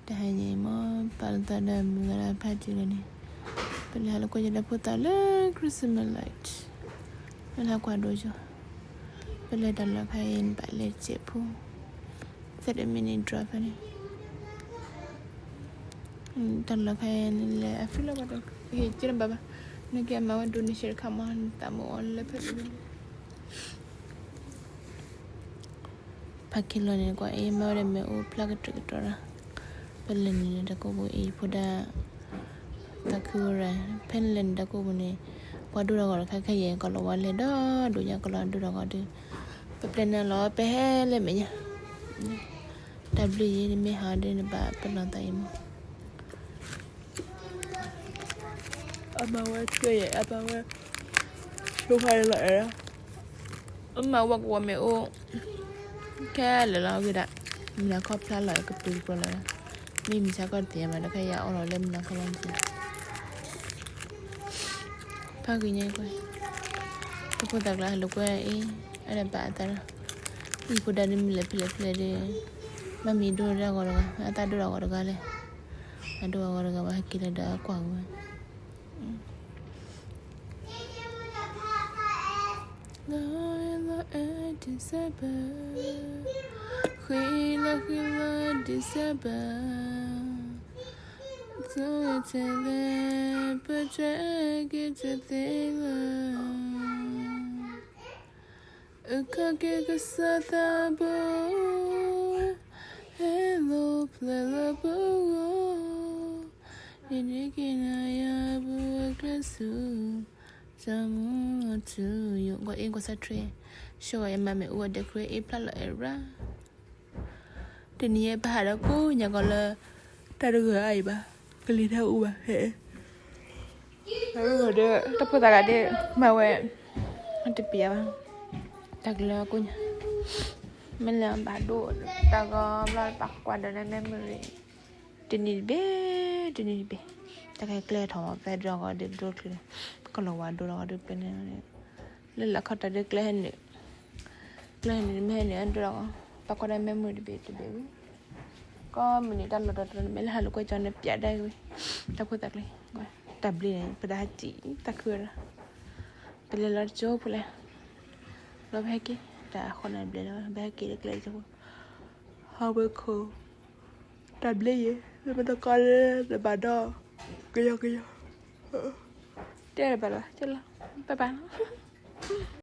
တဟါညါအံၤမ့ၢ် ပာ်လီၤသးဒီးမုၢ်ဂၤလၢဖးစုလၢန့ၣ်, ပလဲၤဟးလိာ်ကွဲယဒီဖိသၣ်လၢ Christmas light, မ့ၢ်လၢကွၢ်ဒိကၠိ, ပလဲၤတၢ်လီၢ်ခါအံၤန့ၣ် ဘၣ်လဲၤစဲးဖိ, thirty minute drive ဖဲန့ၣ်, တၢ်လီၢ်ခါအံၤန့ၣ် လဲၤအဖံလီၤဘၣ်ဒီး ဟ့ၣ်က့ၤနဘၣ်ဘၣ်, နက့ၤအမၤဝဲ donation တခါမး နသးမုာ်အီၤလၢဖဲန့ၣ် ဖးခံလီၤန့ၣ် ကွၢ်အ့ၣ်မၤဝဲဒၣ်မ့ၣ်အူဖျါကတြၢၢ်ကတြီၤဒီး, ပလဲၤနုာ်လၢတၢ်ကိၢ်ပူၤအံၤဖိဒၣ်, သးခုရၢ်, ဖဲနလဲၤနုာ်တၢ်ကိၢ်ပူၤန့ၣ်, ပှၤဒိၣ်ထီၣ်ဂီၤတခါခဲအံၤ ကီၢ်လီၤဝါလဲၤဒီးဒိၣ်ညါ ကီၢ်လီၤဒိၣ်ထီၣ်ဂီၤဒီး, ပပျဲနၤလီၤ ပဟဲလၢမဲာ်ညါ, တၢ်ဘျုးယံၤ နမ့ၢ်ဟးဒီးနဘၣ်ပလီၢ်သးအံၤမး အမၤဝဲထွဲယဲ အမၤဝဲ, ဆိဖးလီၤအဲၣ်, အမၤဝဲကဝီၤမ့ၣ်အူ, ခဲလၢာ်လီၤဂ့ၤဒၣ်, မုၢ်နၤခီဖျါလီၤကပူၤကပူၤလီၤ, မ့ၢ်မုၢ်ဆါခီတသ့ၣ်ညါဘၣ်ဒီး ခဲအံၤအီလီၤလၢမုၢ်နၤခီလီၤမုၢ်ဆါ ဖးဂ့ၤညါကွၢ်, တၢ်ဖိသၣ်ကျါဟးလိာ်ကွဲအံၤ, အဒၣ်ဘၣ်အသးဒီး, အံၤဖိဒၣ်ဒ်မ့ၢ်လဲၤဖဲလဲၣ်ဖဲလဲၣ်ဒီး, မ့မ့ၢ်ဒိၣ်တၢ်ဂီၤတဂၤ, အသးဒိၣ်တၢ်ဂီၤတဂၤလဲၣ်, အဒိၣ်အဂီၤတဂၤဘၣ် ဟဲက့ၤလၢဒီးကွၢ်ဝဲ လီၤလီၤအဲၣ် December, ဃံလီၤဃံလီၤ December, ဆိထဲလဲၣ် ပတြဲက့ၤတသ့လၢၤ, အခီၣ်က့ၤကစၢ်သးဘိ, ဟဲလိာ်ဖျဲၣ်လၢပဂီၢ်, ဒ်န့ၣ်က့ၤနၤယၤပဝဲကျဲဆူ, တၢ်မူထူယိာ် ကွၢ်အ့ၣ်ကွၢ်ဆၢထြဲ, ဆိဝဲယမၤမ့ၣ်အူအဒဲးခွဲအ့ၣ်ဖျါလီၤအဲၣ်ရၣ် တနံၤအံၤ ပဟးဒီးကိးညါကီးလၢ တၢ်တဂၤအံၤဘၣ်, ကလံၤတၢ်အူဘၣ်ဟဲ, ဒီးတၢ်ဖိသၣ်ဂၤဒ် မၤဝဲ တပျးဘၣ်, တၢ်ကလၢကိးညါ, မ့ၢ်လၢဘၣ်ဒိၣ်တၢ်ဂီၤဘျီ ပာ်ကွၢ်ဒီးနမဲမုၢ်ရံၤ, တနံၤတဘ့ၣ် တနံၤတဘ့ၣ်, တၢ်ကကျဲထီၣ်မး ဖဲဒိၣ်ဂီၤဒီးဒိၣ်ချံ, ကီၢ်လီၤဝါဒိၣ်လီၤဂီၤဒီးပန့ၣ်, လၢလၢခီတၢ်ဒ်ကျဲဟဲနုာ် ကျဲန့ၣ်မ့ၢ်ဟဲန့ၣ် အဒိၣ်လီၤ, ပာ်ကွၢ်ဒီးမဲမုၢ်တဘ့ၣ်တဘ့ၣ်ဝံၤ, ကီမုၢ်နံၤတၢ်လီၤတတီၤတတီၤန့ၣ် မ့ၢ်လၢဟးလိာ်ကွဲကၠီန့ၣ် ပျးဒၣ်ဝံၤ, တၢ်ဖိသၣ်ကျဲ, တၢ်ဘျ့န့ၣ် ပဒၣ်ဟးစံၣ် တၢ်ခုဝဲဒၣ်, ပလဲၤလီၤတကၠိဖိလဲၣ်, လီၤပဟဲက့ၤ, တၢ်အဃိန့ၣ်ဘျဲၣ်လီၤ ပဟဲက့ၤလၢကျဲတကၠိဖိ, ဟးဝဲခိၣ်, တၢ်ဘျ့ယဲ, လၢပတကီလၢနဘၣ်ဒီး, ကယီကယီ, တဲဘၣ်လီၤ ကလီၤ, ဘၣ်ဘၣ်လီၤ